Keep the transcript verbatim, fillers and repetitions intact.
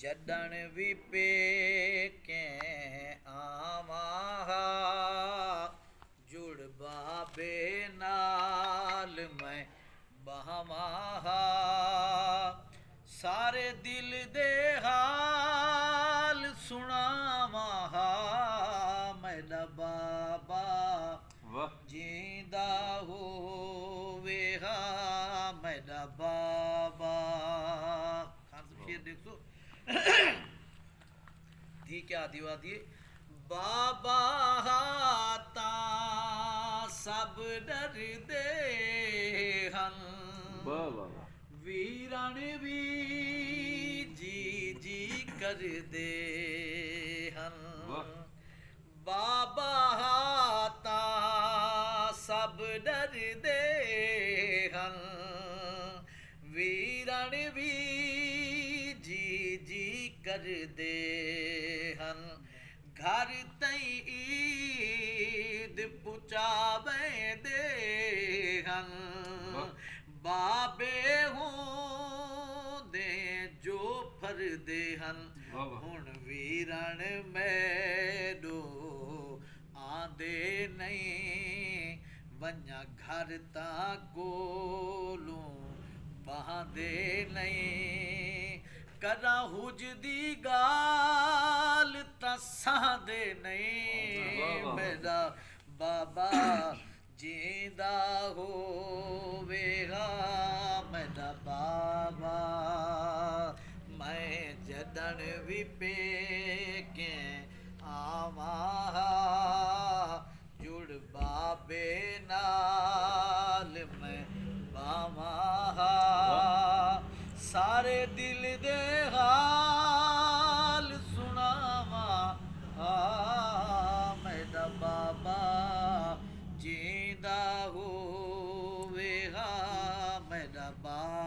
جݙݨ وی پیکیں آواں ہا، جڑ بابے نال میں ٻہواں ہا۔ سارے دل دے حال سݨاواں ہا، میݙا بابا واہ۔ جیندا ہووے ہا میݙا بابا۔ خان صاحب شعر ݙیکھسو۔ دھی کیا آہدی، او آہدی ہے، بابا ہا تاں سب ݙردے ہن۔ واہ واہ واہ۔ ویرݨ وی جی جی کردے ہن۔ واہ۔ بابا ہا تاں سب ݙردے ہن، ویرݨ وی جی جی کردے ہن۔ گھر تئیں عید پچا ویندے ہن، واہ۔ بابے ہوندے جو پھردے ہن۔ واہ واہ۔ ہݨ ویرݨ میݙو آندے نئیں، ونڄاں گھر تاں کولوں ٻہندے نئیں۔ کراں حج دی ڳالھ تاں سہندے نئیں۔ واہ واہ۔ میݙا بابا جیندا ہووے ہا میݙا بابا، میں جݙݨ وی پیکیں آواں ہا، جڑ بابے نال میں ٻہواں ہا۔ سارے دل دے حال سݨاواں ہا، میݙا بابا جیندا ہووے ہا میݙا بابا۔